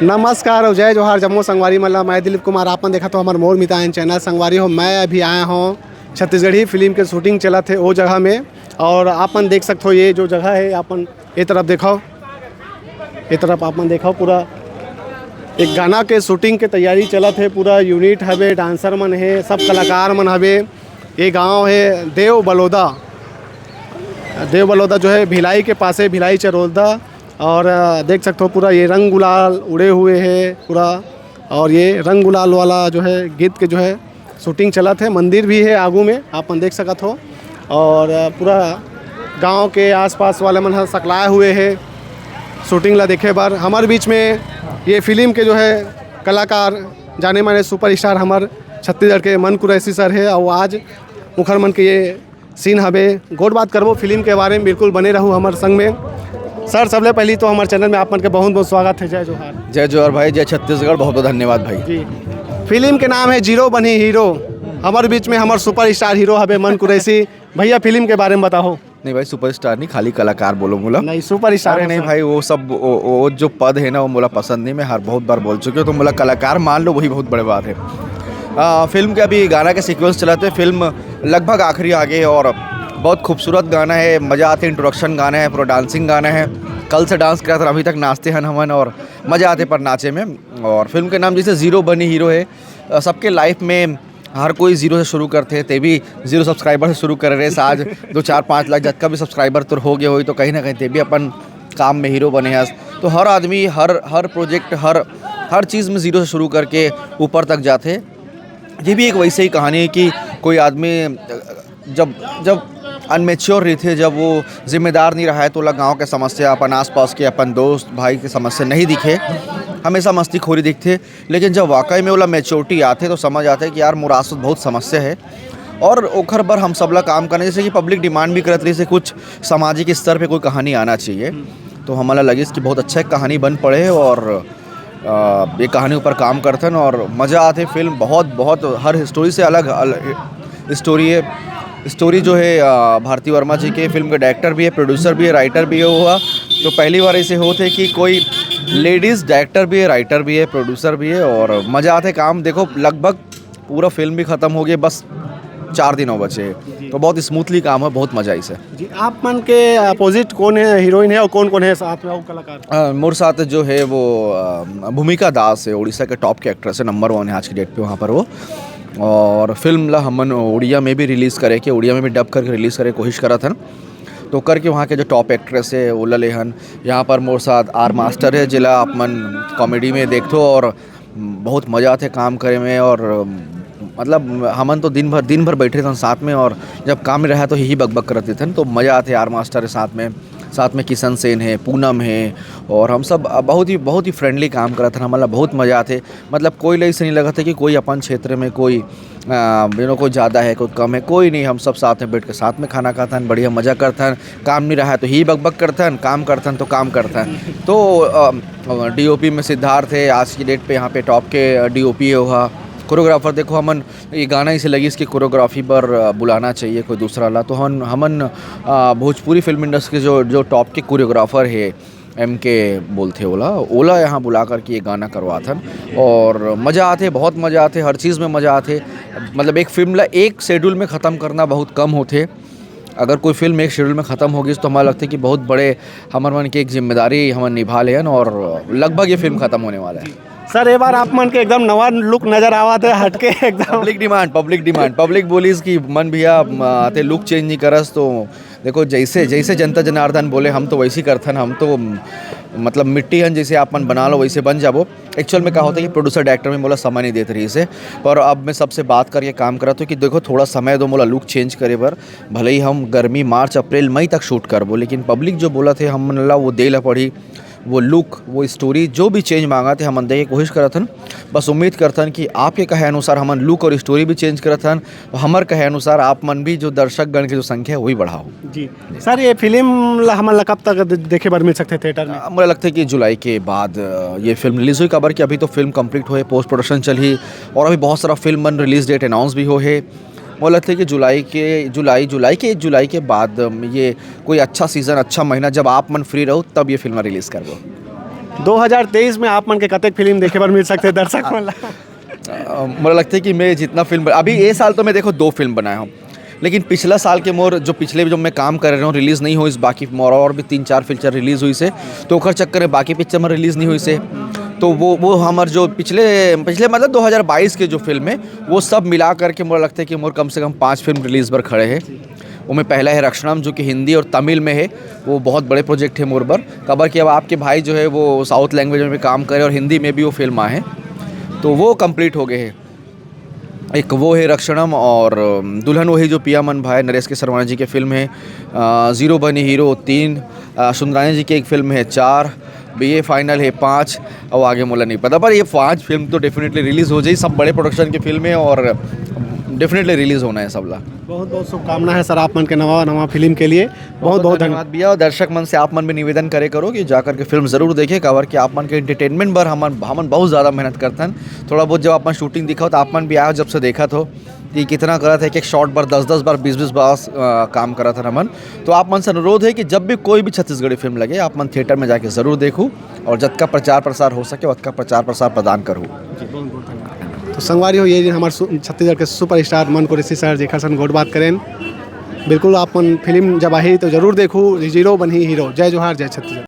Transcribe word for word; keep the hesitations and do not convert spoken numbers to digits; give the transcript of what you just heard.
नमस्कार अउ जय जोहार जम्मो संगवारी मन ला। मैं दिलीप कुमार, आपन देखत हो हमर मोर मितान चैनल। संगवारी हो, मैं अभी आया हूँ छत्तीसगढ़ी फिल्म के शूटिंग चलत हे ओ जगह में, और आपन देख सकत हो ये जो जगह है, आपन ये तरफ देखो, ये तरफ आपन देखो, पूरा एक गाना के शूटिंग के तैयारी चलत हे। पूरा यूनिट हवे, डांसर मन हे, सब कलाकार मन हवे। ये गांव है देव बलोदा, देव बलोदा जो है भिलाई के पासे, भिलाई चरोदा। और अ, देख सकते हो पूरा ये रंग गुलाल उड़े हुए है पूरा। और ये रंग गुलाल वाला जो है गीत के जो है शूटिंग चलत है। मंदिर भी है आगू में, आप मन देख सकत हो। और अ, पूरा गांव के आसपास वाले मन ह सकलाए हुए है शूटिंग ला देखे बर। हमर बीच में ये फिल्म के जो है कलाकार, जाने माने सुपरस्टार हमर छत्तीसगढ़ के मन कुरैशी सर है, और आज उखर मन के ये सीन हवे। गोठ बात करबो फिल्म के बारे में, बिल्कुल बने रहू हमर संग में। सर, सबले पहली तो हमर चैनल में आप मन के बहुत बहुत स्वागत है। जय जोहार। जय जोहार भाई, जय छत्तीसगढ़, बहुत बहुत धन्यवाद भाई। जी, फिल्म के नाम है जीरो बनी हीरो। हमर बीच में हमर सुपरस्टार हीरो हवे मन कुरैशी। भैया, फिल्म के बारे में बताओ। नहीं भाई, सुपरस्टार नहीं, खाली कलाकार बोलो मोला। नहीं, सुपरस्टार अरे हो नहीं सर। भाई, वो सब, वो, वो जो पद है ना, वो मोला पसंद नहीं। मैं हर बहुत बार बोल चुके हूँ, तो मोला कलाकार मान लो, वही बहुत बड़े बात है। आ, फिल्म के अभी गाना के सीक्वेंस चलत हे, फिल्म लगभग आखिरी आगे है और बहुत खूबसूरत गाना है, मज़ा आते। इंट्रोडक्शन गाना है, पूरा डांसिंग गाना है। कल से डांस करत हन, अभी तक नाचते हन हमन और मज़ा आते पर नाचे में। और फिल्म के नाम जैसे जीरो बनी हीरो है, अ, सबके लाइफ में हर कोई जीरो से शुरू करथे, ते भी जीरो सब्सक्राइबर से शुरू करे रहे। आज दो, चार, पाँच लाख जतका भी सब्सक्राइबर तोर हो गए होही, तो कहीं ना कहीं ते भी अपन काम में हीरो बने हस। तो हर आदमी, हर, हर प्रोजेक्ट, हर, हर चीज़ में जीरो से शुरू करके ऊपर तक जाथे। ये भी एक वैसे ही कहानी है कि कोई आदमी, अ, जब, जब अनमेच्योर रहिथे, जब वो जिम्मेदार नहीं रहा है, तो ओला गाँव के समस्या, अपन आसपास के, अपन दोस्त भाई के समस्या नहीं दिखे, हमेशा मस्तीखोरी दिखथे। लेकिन जब वाकई में ओला मैच्योरिटी आथे, तो समझ आथे कि यार, मोर आस बहुत समस्या है और ओखर बर हम सब ला काम करना। जैसे कि पब्लिक डिमांड भी करत रहिस हे, कुछ सामाजिक स्तर पे कोई कहानी आना चाहिए। तो हमला लगिस कि बहुत अच्छा एक कहानी बन पड़े हे और, अ, ये कहानी ऊपर काम करथन और मज़ा आथे। फिल्म बहुत, बहुत हर स्टोरी से अलग, अलग स्टोरी है। स्टोरी जो है, अ, भारती वर्मा जी के, फिल्म के डायरेक्टर भी है, प्रोड्यूसर भी है, राइटर भी है हुआ। तो पहली बार ऐसे होत हे कि कोई लेडीज़ डायरेक्टर भी है, राइटर भी है, प्रोड्यूसर भी है और मज़ा आथे काम। देखो, लगभग पूरा फिल्म भी खतम हो गए, बस चार दिन और बचे। जी। तो बहुत स्मूथली काम है, बहुत मजा आई से। जी, आप मन के अपोजिट कौन है, हीरोइन है और कौन कौन है साथ में और कलाकार? अ, मोर साथ जो है वो, अ, भूमिका दास है, उड़ीसा के टॉप के एक्ट्रेस है, नंबर वन है आज की डेट पे वहाँ पर वो। और फिल्म ला हमन उड़िया में भी रिलीज करे के, उड़िया में भी डब करके रिलीज करे कोशिश करत हन। तो करके वहाँ के जो टॉप एक्ट्रेस है ओला ले हन। यहाँ पर मोर साथ आर मास्टर है, जिला आप मन कॉमेडी में देखथो और बहुत मजा आथे काम करे में। और मतलब हमन तो दिन भर, दिन भर बैठे रहथन साथ में, और जब काम में रहा तो यही बकबक करत रहथन, तो मजा आथे यार मास्टर साथ में। साथ में किशन सेन है, पूनम है, और हम सब बहुत ही, बहुत ही फ्रेंडली काम करत हन। हमन ला बहुत मजा आथे। मतलब कोई ला ऐसे नहीं लगत है कि कोई अपन क्षेत्र में कोई, यू नो, कोई ज़्यादा है, कोई कम है, कोई नहीं। हम सब साथ में बैठ के साथ में खाना खाथन, बढ़िया मजा करथन। काम नहीं रहा है तो ही बकबक करथन, काम करथन तो काम करथन। तो डीओपी में सिद्धार्थ है, आज की डेट पे यहाँ पे टॉप के डीओपी है वह। कोरियोग्राफर देखो, हमन ये गाना इसे लगिस कि कोरियोग्राफी बर, अ, बुलाना चाहिए कोई दूसरा ला। तो हम, हमन, अ, भोजपुरी फिल्म इंडस्ट्री के जो, जो टॉप के कोरियोग्राफर है, एम के बोलथे ओला, ओला यहाँ बुला करके ये गाना करवाथन। और मज़ा आथे, बहुत मज़ा आथे, हर चीज़ में मज़ा आथे। मतलब एक फिल्म ला एक शेड्यूल में ख़त्म करना बहुत कम होथे। अगर कोई फिल्म एक शेड्यूल में ख़त्म हो गई तो हमारा लगता है कि बहुत बड़े हमर मन के एक जिम्मेदारी हमन निभा लेन और लगभग ये फिल्म ख़त्म होने वाला है। सर, ये बार आप मन के एकदम नवा लुक नजर आवत है, हटके एकदम। Public demand, public demand, public बोलिस कि मन भैया, म, आते लुक चेंज नहीं करस। तो देखो, जैसे, जैसे जनता जनार्दन बोले, हम तो वैसे ही करथन। हम तो, म, मतलब मिट्टी हन, जैसे आप मन बना लो वैसे बन जाबो। एक्चुअल में का होता है कि प्रोड्यूसर डायरेक्टर में बोला समय नहीं देते रही से, पर अब मैं सबसे बात करके काम करत हूँ कि देखो, थोड़ा समय दो मोला लुक चेंज करे बर। भले ही हम गर्मी, मार्च, अप्रैल, मई तक शूट करबो, लेकिन पब्लिक जो बोलत हे, हमन ला वो दे ला पड़ी। वो लुक, वो स्टोरी, जो भी चेंज मांगत हे, हमन दे के कोशिश करत हन। बस उम्मीद करथन कि आपके कहे अनुसार हमन लुक और स्टोरी भी चेंज करत हन, और हमर कहे अनुसार आप मन भी, जो दर्शक गण के जो संख्या है, वही बढ़ाओ। जी सर, ये फिल्म ला हमन ला कब तक दे-, देखे बर मिल सकथे थिएटर में? अ, मोला लगथे कि जुलाई के बाद, अ, ये फिल्म रिलीज होही, काबर कि अभी तो फिल्म कंप्लीट होए, पोस्ट प्रोडक्शन चलही और अभी बहुत सारा फिल्म मन रिलीज डेट अनाउंस भी होए हे। मोला लगथे कि जुलाई के, जुलाई, जुलाई के, जुलाई के बाद, अम, ये कोई अच्छा सीजन, अच्छा महीना, जब आप मन फ्री रहो, तब ये फिल्म रिलीज करबो। दो हज़ार तेईस में आप मन के कतेक फिल्म देखे बर मिल सकथे दर्शक मन ला? अ, मोला लगथे कि मैं जितना फिल्म, अभी ये साल तो मैं, देखो, दो फिल्म बनाया हूँ, लेकिन पिछला साल के मोर जो पिछले जो मैं काम कर रहे हूँ, रिलीज नहीं होइस, बाकी मोर और भी तीन चार पिक्चर रिलीज होइस हे, तो ओकर चक्कर में बाकी पिक्चर में रिलीज नहीं होइस हे। तो वो वो हमर जो पिछले पिछले मतलब दो हज़ार बाईस के जो फिल्म है, वो सब मिला करके मोला लगथे कि मोर कम से कम पाँच फिल्म रिलीज बर खड़े हे। ओमे पहला है रक्षणम, जो कि हिंदी और तमिल में है। वो बहुत बड़े प्रोजेक्ट है मोर बर, काबर कि अब आपके भाई जो है वो साउथ लैंग्वेज में काम करे और हिंदी में भी वो फिल्म आए हैं, तो वो कंप्लीट हो गए हैं। एक वो है रक्षणम, और दुल्हन वही जो पिया मन भाई, नरेश के सरवाना जी के फिल्म है। अ, जीरो बनी हीरो तीन, अ, सुंदरानी जी की एक फिल्म है चार, बी ए फाइनल है पाँच, और आगे मोला नहीं पता, पर ये पांच फिल्म तो डेफिनेटली रिलीज हो जाए। सब बड़े प्रोडक्शन की फिल्म है और डेफिनेटली रिलीज होना है सबला। बहुत बहुत शुभकामना है सर आप मन के नवा नवा फिल्म के लिए। बहुत बहुत धन्यवाद। भैया, और दर्शक मन से आप मन भी निवेदन करे करो कि जाकर के फिल्म जरूर देखे, काबर कि आप मन के एंटरटेनमेंट बर हमन हमन बहुत ज़्यादा मेहनत करथन। थोड़ा बहुत जब आप मन शूटिंग दिखाओ तो आप मन भी आओ, जब से देखत हो कि कितना करत है, एक एक शॉट बर दस दस बार, बीस बीस बार अ, काम करत हन हमन। तो आप मन से अनुरोध है कि जब भी कोई भी छत्तीसगढ़ी फिल्म लगे, आप मन थिएटर में जाके जरूर देखू और जतका प्रचार प्रसार हो सके, ओतका प्रचार प्रसार प्रदान करू। तो संगवारी हो, ये दिन हमारे सु- छत्तीसगढ़ के सुपरस्टार मन कुरैशी सर जेकर सन गोठ बात करें। बिल्कुल आप मन फिल्म जब आही तो जरूर देखू, जीरो बनही हीरो। जय जोहार, जय छत्तीसगढ़।